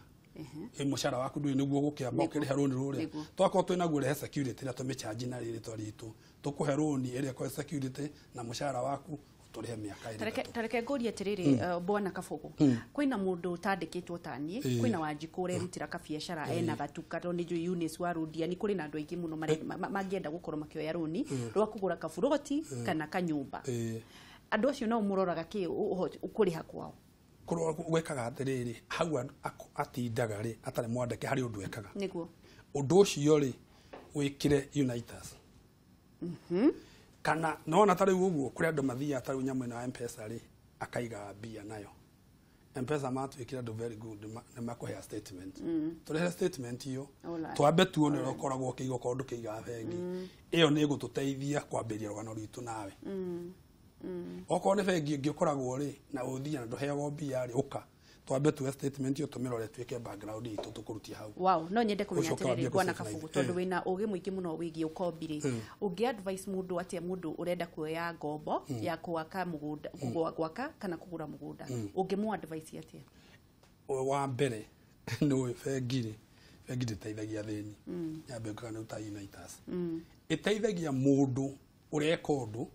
Ĩ mũcara waku ndũrĩ nĩguo gũkĩamba ũkĩrĩha rũni rũrĩa. Nĩguo. Twakorwo twĩnaguo rehe security na tũmĩchanji na rĩtwa ritũ, tũkũhe rũni ĩrĩa ĩkorwo security na mũcara waku tũrĩhe mĩaka ĩrĩ Tareke ĩtatũ. Tareke ngũrie atĩrĩrĩ, bwana Kabogo, kwĩna mũndũ ũtandĩkĩtwo ta niĩ, kwĩna Wanjikũ ũrerutĩra kabiacara ena gatuka, tondũ nĩ njũĩ Eunice wa Rũndia, kũrĩ na andũ aingĩ mũno mangĩenda gũkorwo makĩoya rũni rwa kũgũra kaburoti kana kanyũmba. Andũ acio no mũroraga kĩ kũrĩha kwao? Kũrora gwĩkaga atĩrĩrĩ, hau atindaga rĩ atarĩ mwandĩke harĩ ũndũ ekaga. Nĩguo. Ũndũ ũcio rĩ wĩkĩre Unitas. Kana nona ta rĩu ũguo kũrĩ andũ mathiaga ta rĩu nyamũ ĩno ya M-Pesa rĩ, akaiga mbia nayo. M-Pesa matuĩkire andũ very good, nĩ makũhea statement. Tũrehe statement iyo, twambe tuone ũrĩa ũkoragwo ũkĩiga okorwo ndũkĩigaga bengi. Ĩyo nĩ ĩgũtũteithia kwambĩrĩria rũgano rwitũ nawe. Okorwo nĩ bengi ĩngĩ ũkoragwo rĩ, na ũthiaga na ndũheagwo mbia rĩ, ũka. Twambe tuoe statement iyo tũmĩrore tuĩke background itũ tũkũrutie hau. Wow, no nyende kũmenya Ũcoke atĩrĩrĩ, wambie bwana gũsave Kabugu, na tondũ wĩna ũgĩ mũingĩ mũno wĩgiĩ ũkombi rĩ, ũngĩ advice mũndũ atĩa, mũndũ ũrenda kuoya ngombo ya gwaka mũgũnda, gwaka kana kũgũra mũgũnda, ũngĩmũ advice atĩa? Wa mbere nĩ bengi rĩ, bengi ndĩteithagia athĩni. Nyambe ngana nĩ ta Unitas. Ĩteithagia mũndũ ũreka ũndũ,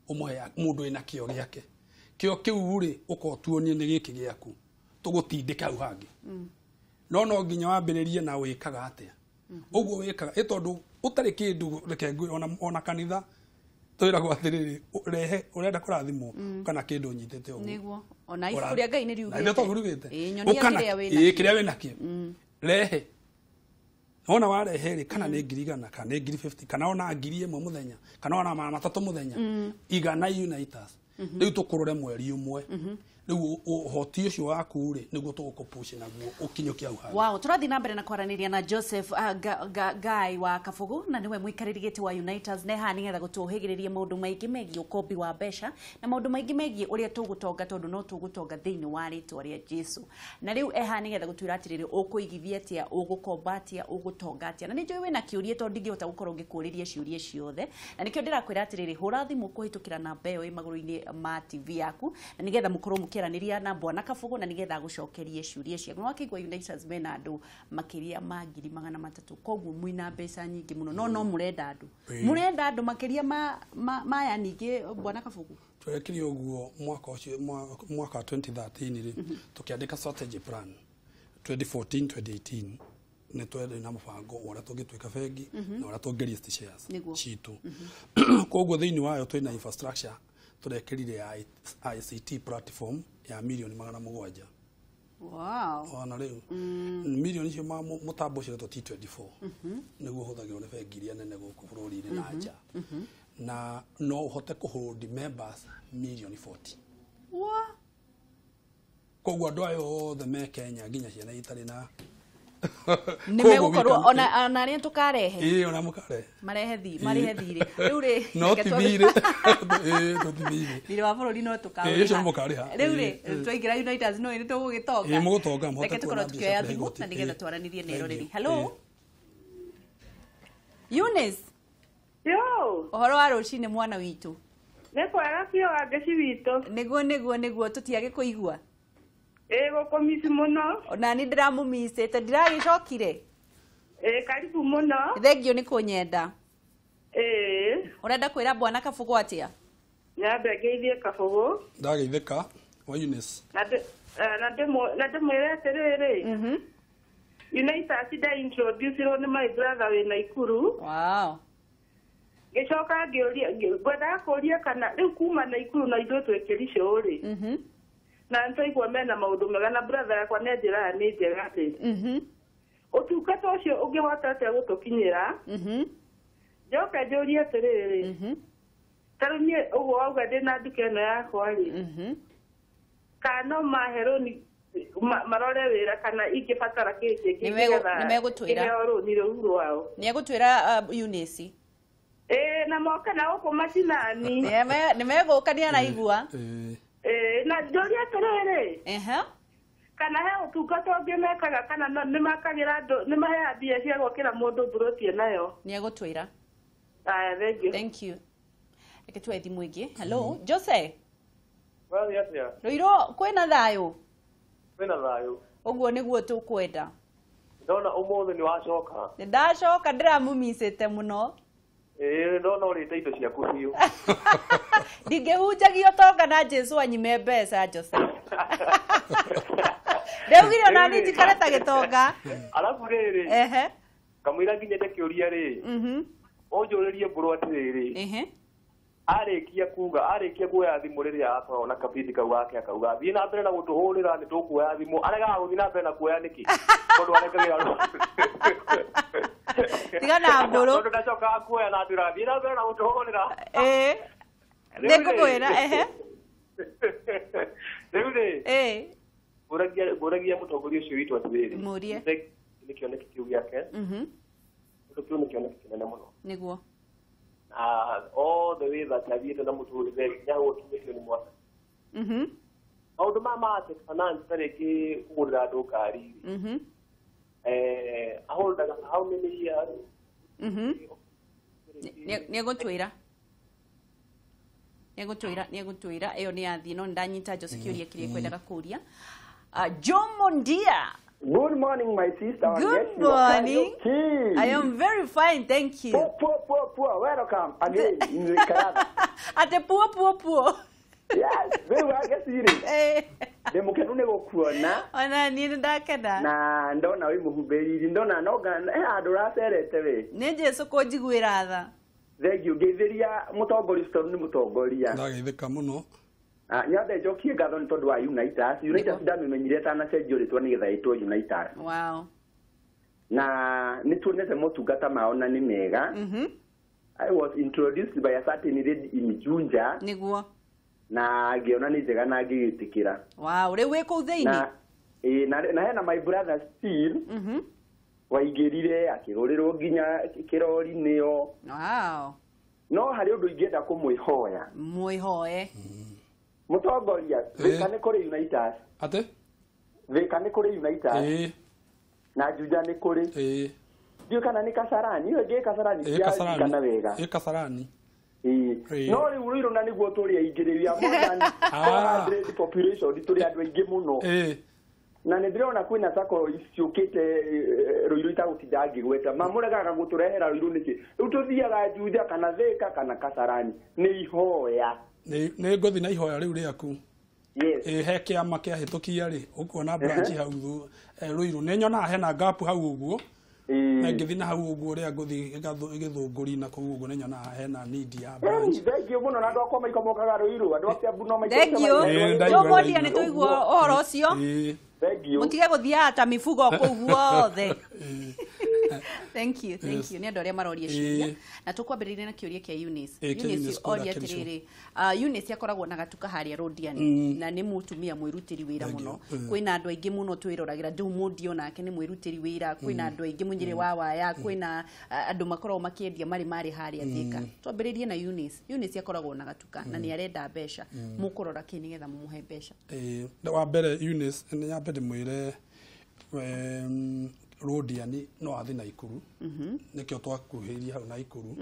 ũmũhe mũndũ wĩna kĩo gĩake. Kĩo kĩu rĩ, ũkorwo tuonie nĩ gĩkĩ gĩaku, tũgũtindĩke hau hangĩ. No no nginya wambĩrĩrie na wĩkaga atĩa. Ũguo wĩkaga, ĩ tondũ ũtarĩ kĩndũ, reke ngwĩre, ona kanitha twĩragwo atĩrĩrĩ, rehe ũrenda kũrathimwo kana kĩndũ ũnyitĩte ũguo. Nĩguo. Ona ibuku rĩa Ngai nĩ riugĩte. Na ithuĩ to riugĩte. Ĩĩ, nyonia Ũkana kĩrĩa wĩna ĩĩ, kĩo. kĩrĩa wĩnakĩo. Rehe. Wona warehe rĩ, kana nĩ 100,000, kana nĩ 50,000, kana ona 1,000 mũthenya, kana ona 300 mũthenya, igana Unitas. Rĩu tũkũrore mweri ũmwe. Rĩu ũhoti ũcio waku rĩ, nĩguo tũgũkũpush naguo ũkinyũkie hau hangĩ. Wow, tũrathiĩ na mbere na kwaranĩria na Joseph Guy wa Kabugu, na nĩwe mũikarĩri gĩtĩ wa Unitas, na haha nĩgetha gũtũhĩgĩrĩria maũndũ maingĩ megiĩ ũkombi wa mbeca na maũndũ maingĩ megiĩ ũrĩa tũgũtonga, tondũ no tũgũtonga thĩinĩ wa rĩtwa rĩa Jesu. Na rĩu e haha nĩgetha gũtwĩra atĩrĩrĩ, ũkũigithia atĩa, ũgũkomba atĩa, ũgũtonga atĩa. Na nĩ njũĩ wĩna kĩũria, tondũ ndingĩhota gũkorwo ngĩkũrĩria ciũria ciothe, na nĩkĩo ndĩrakwĩra atĩrĩrĩ, hũra thimũ kũhĩtũkĩra namba ĩyo ĩ magũrũ-inĩ ma TV yaku, na nĩgetha mũkorwo mũkĩaranĩria na bwana Kabugu, na nĩgetha agũcokerie ciũria ciaku. Nĩ wakĩigua Unitas mena andũ makĩria ma 300,000, koguo mwĩna mbeca nyingĩ mũno, no no mũrenda andũ. Mũrenda andũ makĩria maya ningĩ bwana Kabugu. Twerekire ũguo mwaka ũcio, mwaka wa 2013 rĩ, tũkĩandĩka strategy plan. 2014 2018 nĩ twarĩ na mũbango wa ũrĩa tũngĩtuĩka bengi na ũrĩa tũngĩ list shares citũ. Koguo thĩinĩ wayo twĩna infrastructure tũrekĩrire ya ICT platform ya mirioni 700. Ona rĩu mirioni icio mũtambo ũcio wĩtwo T24 nĩguo ũhũthagĩrwo nĩ bengi iria nene gũkũ bũrũri-inĩ na nja, na no ũhote kũhold members mirioni 40. Wa Koguo andũ aya othe me Kenya, nginya ciana itarĩ na nĩ megũkorwo ona arĩa tũkarehe. Ĩĩ, ona mũkarehe. Marehe thi marehe thirĩ rĩu rĩ. No ti thirĩ. Ĩĩ, tũti thirĩ. Thirĩ wa bũrũri no Ĩĩ, ũcio mũkarĩha. Rĩu rĩ, twaingĩra Unitas no nĩ tũgũgĩtonga. Ĩĩ, mũgũtonga, mũhote Reke tũkorwo kuona mbia tukĩoya cia thimũ kũrĩha na nĩgetha igoti. twaranĩrie na Thank eroreri. you. Hello, Eunice. Yo, Ũhoro wa rũcinĩ, mwana witũ. Nĩ kwega biũ, Wangeci witũ. Nĩguo tũtiage kũigua. Ĩ, gũkũmici mũno. Ona nĩ ndĩramũmicĩte, ndiragĩcokire. Ĩ, karibu mũno. Thengio nĩ kũnyenda. Ĩ. Ũrenda kwĩra bwana Kabũgũ atĩa? Nyambe ngeithie Kabũgũ. Ndageithĩka wa Eunice. Na ndĩmwĩre atĩrĩrĩ, Unitas nda-introducirwo nĩ my brother wĩ Naikuru. Ngĩcoka ngĩũria, ngwendaga kũũria kana rĩu kuma Naikuru na ithuĩ twĩ Kericho rĩ, na nĩtwaigua mena maũndũ mega, na brother yakwa nĩanjĩraga nĩ njega rĩ, ũtungata ũcio ũngĩhota atĩa gũtũkinyĩra? Njoke njũrie atĩrĩrĩ, ta rĩu niĩ ũguo wauga ndĩna nduka ĩno yakwa rĩ, kana no mahe rũni, marore wĩra, kana ingĩbatara kĩĩ kĩngĩ nĩgetha Nĩmegũtwĩra. kĩheo rũni rũu rwao? Nĩ egũtwĩra, Eunice. Ĩĩ, na moke na gũkũ macinani. Nĩ megũka, nĩ araigua. Ĩĩ. Ĩĩ, na njũrie atĩrĩrĩ, kana he ũtungata ũngĩ mekaga, kana nĩ makagĩra andũ, nĩ maheaga mbia cia gwakĩra mũndũ mburoti nayo? Nĩ egũtwĩra. Aya, thank you. Thank you. Reke tuoe thimũ ĩngĩ. Hello, Jose. Wathiĩ atĩa? Rũirũ kwĩna thayũ. Kwĩna thayũ. Ũguo nĩguo tũkwenda. Ndona ũmũthĩ nĩ wacoka. Nĩ ndacoka, ndĩramũmicĩte mũno. Ĩĩ, ndona ũrĩte indo ciaku biũ. Ndingĩhunjagia ũtonga na Jesu anyime mbeca. Jose, ndaugire ona niĩ njikare ta gĩtonga. Arabu rĩrĩ, kamũira nginyĩte kĩũria rĩ, ũnjũrĩrie mbũrũ atĩrĩrĩ, arĩkia kuga, arĩkia kuoya thimũ, rĩrĩa akoragwo na kabindi kau gake, akauga thiĩ na mbere na gũtũhũrĩra, nĩ tũkuoya thimũ, aregaga gũthiĩ na mbere na kuoya nĩkĩ? Tondũ arekagĩra Tiga na mbũrũ. Tondũ ndacokaga kuoya na atwĩraga thiĩ na mbere na gũtũhũrĩra. Ĩĩ, nĩngũmwĩra, ehe. Rĩu rĩ, ngũragia mũtongoria ũcio witũ atĩrĩrĩ, Mũrie. Nĩ kĩoneki kĩu gĩake, tondũ kĩu nĩ kĩoneki kĩnene mũno, na all the way that athiĩte na mũtũrĩre nginya hau ũkinyĩtio nĩ mwathani. Maũndũ maya ma asset finance, ta rĩngĩ kũgũrĩra andũ ngari, aholdaga how many years? Nĩ egũtwĩra ĩyo nĩ yathiĩ, no nĩ ndanyita Jose kĩũria kĩrĩa ekwendaga kũria. Jomo Ndia. Good morning, my sister. Good Yes, you are morning. okay. I am very fine, thank you. Poor, poor, poor, poor. Welcome again in the Canada. Ate puo puo puo. Yes, very well, guess you. Ndĩ mũkenu nĩ gũkuona. Ona niĩ nĩ ndakena. Na ndona wĩ mũhumbĩriri, ndona no he handũ ũracerete we. Nĩ Jesu kũnjiguĩra tha. Thank you. Ngeithĩria mũtongoria ũcio tondũ nĩ mũtongoria. Ndageithĩka mũno. Ah, nyambe njokie ngatho nĩ tondũ wa Unitas. Unitas ndamĩmenyire ĩtanacenjio rĩtwa nĩgetha ĩtwo Unitas. Na nĩ tuonete motungata mao na nĩ mega. I was introduced by a certain lady in Juja na ngĩona nĩ njega na ngĩgĩtĩkĩra. Wow, rĩu wĩ kũu thĩinĩ. Na ĩĩ, na hena my brother still waingĩrire akĩgũrĩrwo nginya kĩrori nĩo. No harĩ ũndũ ingĩenda kũmwĩhoya. Mwĩhoe. Mũtongoria, Thika nĩ kũrĩ Unitas. Atĩ? Thika nĩ kũrĩ Unitas. Na Juja nĩ kũrĩ. Ndiũĩ kana nĩ Kasarani, ĩyo ĩngĩ Kasarani Kasarani. Kasarani wega. Ĩ, Kasarani. Ĩĩ. No rĩu Rũirũ na nĩguo tũrĩ aingĩ rĩ, we are more than 400 population, tũrĩ andũ aingĩ mũno. Na nĩ ndĩrona kwĩna sacco ciũkĩte Rũirũ itagũtinda ngĩgweta, mamũregaga gũtũrehera Rũirũ nĩkĩ? Rĩu tũthiaga Juja kana Thika kana Kasarani nĩ ihoya. Nĩ ngũthiĩ na ihoya rĩu rĩaku. Yes. He kĩama kĩahĩtũkia rĩ, ũkuona branch hau Ruiru. Nĩ nyonaga hena gap hau ũguo. Na ngĩthiĩ na hau ũguo ũrĩa ngũthiĩ Gĩthũngũri na kũu ũguo nĩ nyonaga hena need ya branch. Thank you mũno na andũ akwa maiko mokaga Ruiru, andũ a Kiambu no maiko. Thank you. Joe Mondia nĩ tũigua ũhoro ũcio. Thank you. Mũtige gũthiaga ta mifugo kũu guothe. Thank you, thank you. Nĩ andũ arĩa maroria ciũria. Na tũkwambĩrĩria na kĩũria kĩa Eunice. Eunice oria atĩrĩrĩ, Eunice akoragwo na gatuka harĩa Rodiani na nĩ mũtumia mwĩrutĩri wĩra mũno. Kwĩna andũ aingĩ mũno twĩroragĩra, Joe Mondia onake nĩ mwĩrutĩri wĩra, kwĩna andũ aingĩ Mũnyĩrĩ wa Waya, kwĩna andũ makoragwo makĩendia marĩ marĩ harĩa Thika. Twambĩrĩrie na Eunice. Eunice akoragwo na gatuka na nĩ arenda mbeca. Mũkũrora kĩ nĩgetha mũmũhe mbeca? Wa mbere Eunice nĩ nyambe ndĩmwĩre Rodiani no athi Naikuru. Nĩkĩo twakuhĩrĩria hau Naikuru.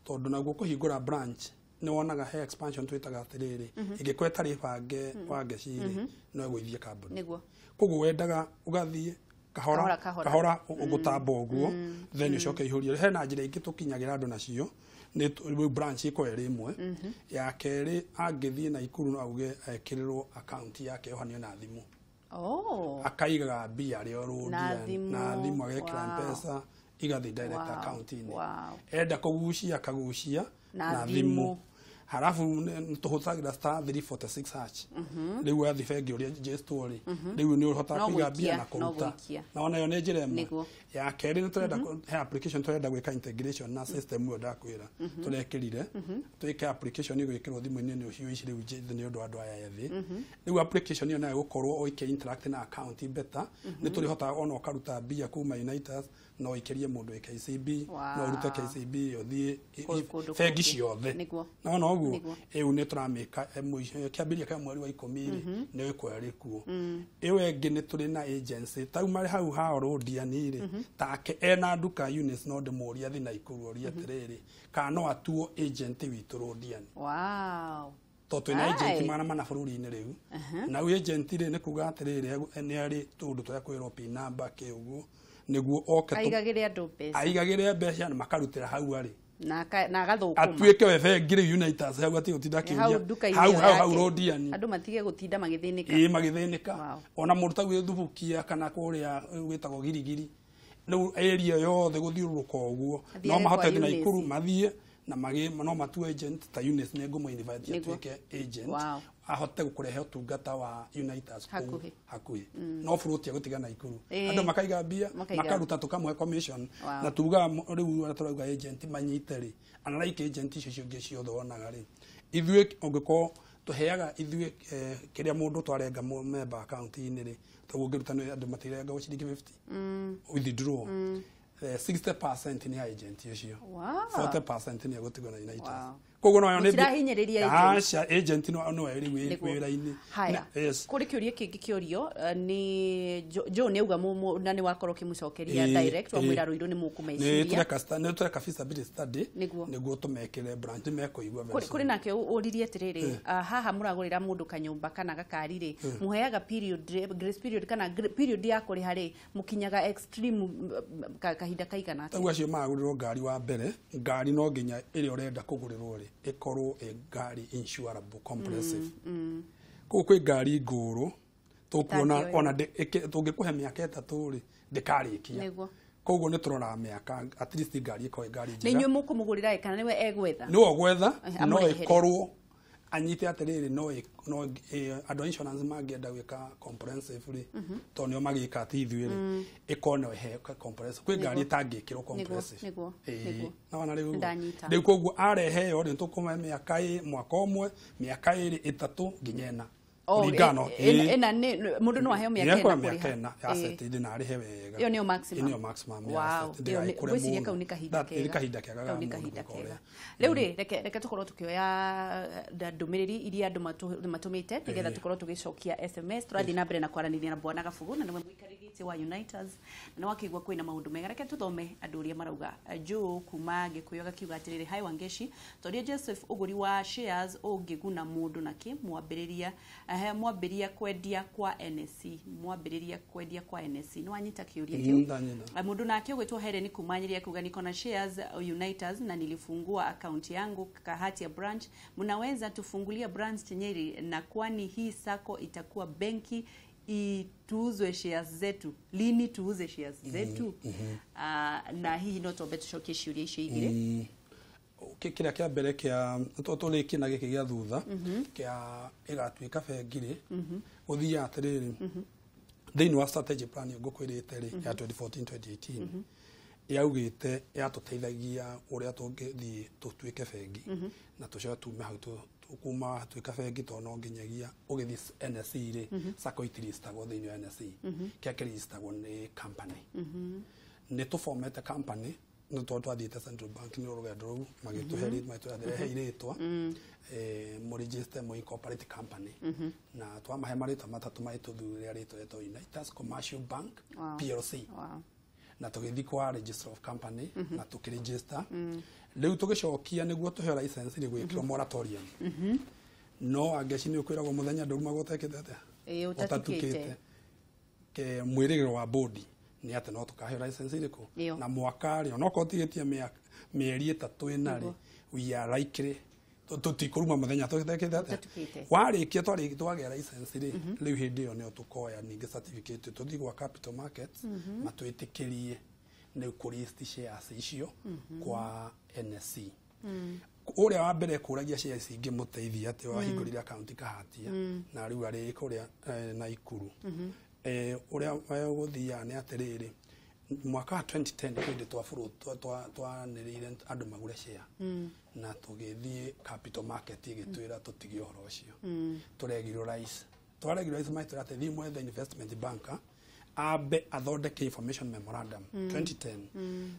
Tondũ naguo kũhingũra branch nĩ wonaga he expansion twĩtaga atĩrĩrĩ, ĩngĩkorwo ĩtarĩ bange Wangeci-rĩ, no ĩgũithie kambuni. Koguo wendaga ũgathiĩ kahora kahora ũgũtamba ũguo, then ũcoke ihũrie. Hena njĩra ingĩ tũkinyagĩra andũ nacio, nĩ branch ĩkorwo ĩrĩ ĩmwe. Ya kerĩ angĩthiĩ Naikuru no auge ekĩrĩrwo account yake yohanio na thimũ. Akaigaga mbia rĩo Rodiani na thimũ agekĩra M-Pesa igathiĩ direct account-inĩ. Enda kũgucia akagucia na thimũ. Halafu tũhũthagĩra star 346 hash. Rĩu wathiĩ bengi ũrĩa njĩtwo rĩ, rĩu nĩ ũhotaga kũiga mbia na kũruta. Na ona yo nĩ njĩra ĩmwe. Ya kerĩ nĩ tũrenda he application tũrenda gwĩka integration na system ĩyo ndakwĩra tũrekĩrire. Twĩke application ĩgwĩkĩrwo thimũ-inĩ nĩ ũcio ici rĩu njĩthĩ nĩ ũndũ wa andũ aya ethĩ. Rĩu application ĩyo nayo ĩgũkorwo ũike interact na account better. Nĩ tũrĩhotaga ona ũkaruta mbia kuma Unitas, no ũikĩrie mũndũ wĩ KCB, no ũrute KCB ũthiĩ bengi ciothe. Na ona ũguo ĩu nĩ tũramĩka kĩambĩrĩria kĩa mweri wa 10 rĩ, nĩ ĩkũrĩa rĩkuo. Ĩyo ĩngĩ nĩ tũrĩ na agency tau marĩ hau ha Rodiani rĩ, take ena nduka Eunice no ndĩmũrie athiĩ Naikuru orie atĩrĩrĩ, kana no atuo agent witũ Rodiani. Wow. Tondũ twĩna agent 400 bũrũri-inĩ rĩu. Na agent rĩ nĩ kuga atĩrĩrĩ nĩ arĩ tũndũ tũrĩa kwĩrwo PIN number kĩ ũguo nĩguo oke aigagĩre andũ mbeca. Aigagĩre mbeca na makarutĩra hau arĩ. Na agathũkũma. Atuĩke we bengi rĩu Unitas hau atige gũtinda akĩũria. Hau hau hau Rodiani. Andũ matige gũtinda magĩthĩnĩka. Ĩĩ magĩthĩnĩka. Ona mũndũ ta gwĩ Thubukia kana kũrĩa gwĩtagwo Girigiri. Rĩu area yothe gũthiũrũrũka ũguo. No mahote gũthiĩ Naikuru mathiĩ na magĩ no matue agent ta Eunice nĩ ngũmũ invite atuĩke agent. Ahote gũkũrehe ũtungata wa Unitas kũu hakuhĩ. No bũrũti agũtiga Naikuru. Andũ makaiga mbia, makaruta tũkamũhe commission. Na tuga rĩu ũrĩa tũrauga agent manyite rĩ, unlike agent icio cingĩ ciothe wonaga rĩ, ithuĩ ũngĩkorwo tũheaga ithuĩ kĩrĩa mũndũ twarenga member account-inĩ rĩ, toguo ũngĩruta nĩ andũ matirengagwo ciringi 50. Withdraw. 60% nĩ agent ũcio. 40% nĩ egũtigwo na Unitas. Koguo no nĩ mũtirahinyĩrĩria agent. Aca agent no ĩrĩ wĩra-inĩ. Haya. Kũrĩ kĩũria kĩngĩ kĩũrio nĩ Joe nĩ auga na nĩ wakorwo ũkĩmũcokeria direct wamwĩra Ruiru nĩ mũkũmeciria. Nĩ tũreka feasibility study nĩguo tũmekĩre branch mekũigua very soon. Kũrĩ nake ũririe atĩrĩrĩ, haha mũragũrĩra mũndũ kanyũmba kana gakari rĩ, mũheaga period grace period kana period ya kũrĩha rĩ, mũkinyaga extreme kahinda kaigana atĩa? Tau acio magũrĩrwo ngari wa mbere, ngari no nginya ĩrĩa ũrenda kũgũrĩrwo rĩ, ĩkorwo ĩ ngari insurable comprehensive. Koguo kwĩ ngari ngũrũ tũkuona ona tũngĩkũhe mĩaka 3 rĩ, ndĩkarĩkia. Koguo nĩ tũroraga mĩaka at least ngari ĩkorwo ĩ ngari njega. Nĩ inyuĩ mũkũmũgũrĩra kana nĩwe egwetha? Nĩwe ũgwetha, no ĩkorwo anyite atĩrĩrĩ no andũ a insurance mangĩenda gwĩka comprehensive rĩ, tondũ nĩo magĩka ti ithuĩ rĩ, ĩkorwo no ĩheo comprehensive. Kwĩ ngari ĩtangĩkĩrwo comprehensive. Nĩwona rĩu rĩu koguo arehe ĩyo rĩ, tũkũmũhe mĩaka mwaka ũmwe, mĩaka 2, 3 nginya 4. Kũringana ĩna nĩ mũndũ no aheo mĩaka ĩna kũrĩha. Mĩaka ĩna asset ĩndĩ na arĩhe wega. Ĩyo nĩyo maximum. Ĩyo nĩyo maximum ya asset. Ndĩgaikũre mũno. Ngwĩciria kau nĩ kahinda kega. Nĩ kahinda kega ga mũndũ gwĩka ũrĩa. Rĩu rĩ, reke tũkorwo tũkĩoya ndũmĩrĩri iria andũ matũmĩte nĩgetha tũkorwo tũgĩcokia SMS. Tũrathiĩ na mbere na kwaranĩria na Bwana Gabugu na nĩwe mũikarĩri gĩtĩ wa Unitas na nĩwakĩigua kwĩna maũndũ mega. Reke tũthome andũ ũrĩa marauga. Joe kuma Gĩkũyũ agakiuga atĩrĩrĩ, hi Wangeci, toria Joseph ũgũri wa shares ũngĩguna mũndũ nakĩ mwambĩrĩria Mwambĩrĩria kwendia kwa NSC, mwambĩrĩria kwendia kwa NSC. Nĩ wanyita kĩũria kĩu? Ndanyita. Mũndũ nake ũgwĩtwo Helen kuma Nyeri akiuga niko na shares Unitas na nilifungua account yangu Kahatia branch, mnaweza tufungulia branch Nyeri? Na kwani hii sacco itakuwa benki ituuzwe shares zetu lini? Tuuze shares zetu? Na hihi no twambe tucokie ciũria icio igĩrĩ. Kĩrĩa kĩa mbere kĩa tũrĩkie na gĩkĩ gĩa thutha kĩa ĩgatuĩka bengi rĩ, gũthiaga atĩrĩrĩ, thĩinĩ wa strategy plan ngũkwĩrĩte rĩ ya 2014 2018 yaugĩte yatũteithagia ũrĩa tũngĩthiĩ tũtuĩke bengi na tũcoke tume hau kuma tuĩka bengi, tondũ no nginyagia ũgĩthiĩ NSE rĩ, sacco itiristagwo thĩinĩ wa NSE, kĩrĩa kĩristagwo nĩ company. Nĩ tũbomete company nĩ tondũ twathiĩte Central Bank nĩ rũgendo rũu magĩtũhe magĩtũrehe irĩtwa, mũregister mũ incorporate company, na twamahe marĩtwa matatũ magĩtũthurĩra rĩtwa rĩtwa Unitas Commercial Bank PLC. Na tũgĩthiĩ kwa Registrar of Company na tũkĩregister. Rĩu tũgĩcokia nĩguo tũheo license rĩ, gwĩkĩrwo moratorium, no angeci nĩ ũkwĩragwo mũthenya ndũrumagwo ũtekĩte atĩa? Ĩĩ, ũtatukĩte. Ke mwĩrĩgĩrĩro wa bodi nĩ atĩ no tũkaheo license ĩrĩkũ na mwaka rĩ, onokorwo tigĩtie mĩeri 3 ĩna rĩ, we are likely tũtikũruma mũthenya tũtekĩte atĩa? Ũtatukĩte. Warĩkia twarĩkia twagĩa license rĩ, rĩu hĩndĩ ĩyo nĩyo tũkoya ningĩ certificate tũthiĩ gwa capital markets matwĩtĩkĩrie nĩ kũ list shares icio kwa NSE. Ũrĩa wa mbere kũragia shares ingĩmũteithia atĩ wahingũrire account Kahatia na rĩu arĩ kũrĩa Naikuru, ũrĩa gũthiaga nĩ atĩrĩrĩ, mwaka wa 2010 hĩndĩ twanĩrĩire andũ magũre share na tũgĩthiĩ capital market ĩgĩtwĩra tũtige ũhoro ũcio, tũregularize. Twaregularize magĩtwĩra atĩ thiĩ mwethe investment banker ambe athondeke information memorandum. 2010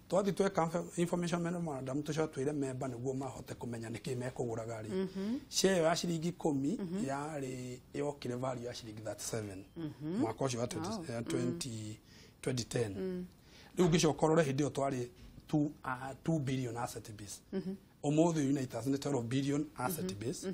twathiĩ tweka information memorandum, tũcoke twĩre member nĩguo mahote kũmenya nĩkĩ mekũgũraga rĩ, share ĩyo ya ciringi 10 yarĩ yokire value ya ciringi 37 mwaka ũcio wa 2010. Rĩu ũngĩcoka ũrore hĩndĩ ĩyo twarĩ 2 billion asset base, ũmũthĩ Unitas nĩ 12 billion asset base,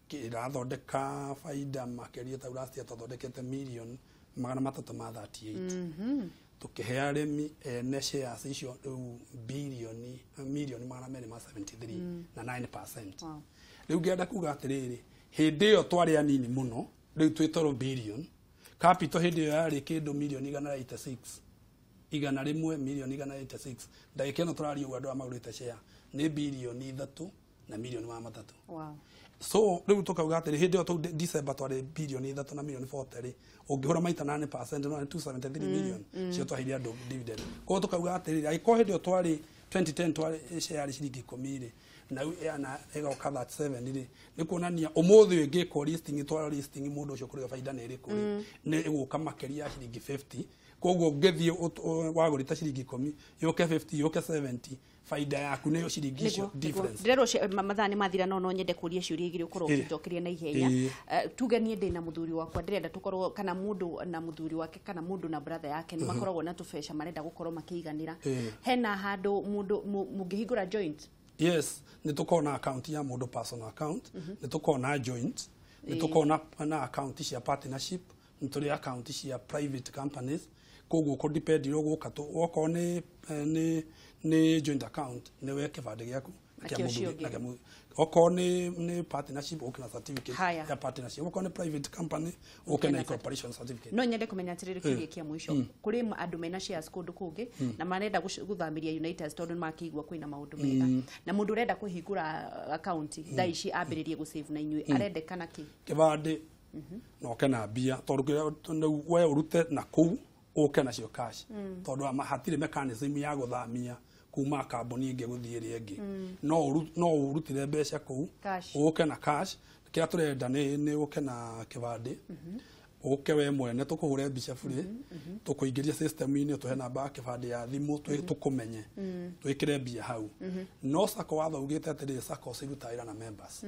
ĩrathondeka baida makĩria ta last year twathondekete million 338, tũkĩhe arĩmi ene shares icio rĩu bilioni milioni 273 na 9%. Rĩu ngĩenda kuga atĩrĩrĩ, hĩndĩ ĩyo twarĩ anini mũno, rĩu twĩ 12 billion capital, hĩndĩ ĩyo yarĩ kĩndũ milioni 186, 100 milioni 186, ndagĩka ĩno tũraria ũguo andũ arĩa magũrĩte share nĩ bilioni 3 na milioni 300. So rĩu tũkauga atĩrĩ, hĩndĩ ĩyo tũ December twarĩ bilioni 3 na milioni 40 rĩ, ũngĩhũra maita 9% no nĩ 273 million cio twaheire andũ dividend. Koguo tũkauga atĩrĩrĩ, angĩkorwo hĩndĩ ĩyo twarĩ 2010 twarĩ share yarĩ ciringi 10 rĩ, na rĩu ĩna ĩgoka 37 rĩ, nĩ kuonania ũmũthĩ ĩngĩkwo listing, twara listing, mũndũ ũcio kũrĩo baida nĩ ĩrĩkũ rĩ, nĩ ĩgũka makĩria ya ciringi 50. Koguo ũngĩthiĩ wagũrĩte ciringi 10 yũke 50 yũke 70, baida yaku nĩyo ciringi icio difference. Ndĩrerwo mathaa nĩ mathira, no nyende kũria ciũria igĩrĩ ũkorwo ũkĩnjokeria na ihenya. Tuge niĩ ndĩ na mũthuri wakwa, ndĩrenda tũkorwo kana mũndũ na mũthuri wake kana mũndũ na brother yake nĩ makoragwo na tũbeca marenda gũkorwo makĩiganĩra, hena handũ mũndũ mũngĩhingũra joint? Yes, nĩ tũkoragwo na account ya mũndũ, personal account, nĩ tũkoragwo na joint, nĩ tũkoragwo na account cia partnership, nĩ tũrĩ account cia private companies. Koguo kũ depend ũgũka okorwo nĩ joint account nĩ we kĩbandĩ gĩaku na Na kĩa kĩa ũcio mũthuri na ũngĩ. kĩa mũthuri. Okorwo nĩ partnership ũke na certificate Haya. ya partnership, okorwo nĩ private company ũke na na incorporation certificate. No nyende kũmenya atĩrĩrĩ, kĩũria kĩa mũico, kũrĩ andũ mena shares kũndũ kũngĩ na marenda gũthamĩria Unitas tondũ nĩ makĩigua kwĩna maũndũ mega, na mũndũ ũrenda kũhingũra account thaa ici ambĩrĩrie gũsave na inyuĩ arendekana kĩ? Kĩbandĩ na ũke na mbia, tondũ kĩrĩa rĩu we ũrute na kũu ũke nacio cash, tondũ hatirĩ mechanism ya gũthamia kuma kambuni ĩngĩ gũthiĩ ĩrĩa ĩngĩ, no ũrutire mbeca kũu Cash. ũke na cash. Kĩrĩa tũrenda nĩ ũke na kĩbandĩ, ũke we mwene, tũkũhũre mbica bure, tũkũingĩrie system-inĩ, ũtũhe namba ya kĩbandĩ ya thimũ, tũkũmenye, twĩkĩre mbia hau. No sacco watho ugĩte atĩrĩrĩ, sacco cirutaga wĩra na members.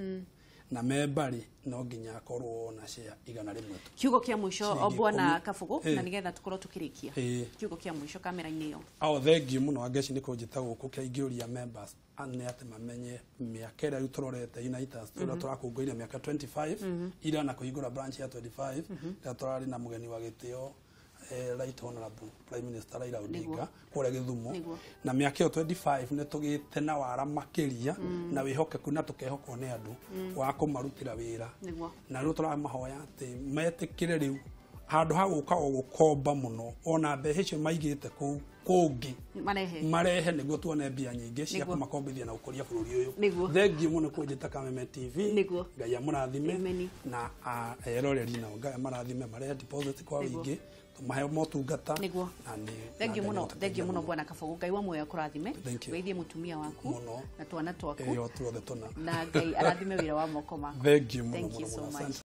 Na member rĩ no nginya akorwo na share 100 tu. Kiugo kia mũico bwana Kabugu, na nigetha tukorwo tukirikia. Kiugo kia mũico kamera-inĩ ĩyo. Ao thengiũ mũno Angeci nĩ kũnjĩta gũkũ kĩa ingĩũria members nĩ atĩ mamenye mĩaka ĩrĩa rĩu tũrorete Unitas tũrĩa tũrakũngũĩire mĩaka 25 ira na kũhingũra branch ya 25 rĩrĩa tũrarĩ na mũgeni wa gĩtĩo Right Honorable Prime Minister Raila Odinga kũrĩa Gĩthumo. Na mĩaka ĩyo 25 nĩ tũgĩte na wara makĩria na wĩhokeku na tũkehokwo nĩ andũ wa kũmarutĩra wĩra. Na rĩu tũramahoya atĩ metĩkĩre rĩu handũ ha gũka o gũkomba mũno ona mbeca icio maigĩte kũu kũngĩ marehe nĩguo tuone mbia nyingĩ cia kũmakombithia na gũkũria bũrũri ũyũ. Thengiũ mũno kũnjĩta Kameme TV. Ngai amũrathime na eroreri nao Ngai amarathime marehe deposit kwa wĩingĩ mahe motungata. Thengiũ mũno, thengiũ mũno bwana Kabugu. Ngai wa muoyo akũrathime, geithie mũtumia waku na twana twaku na Ngai arathime wĩra wa moko maku. Thengiũ mũno mũno.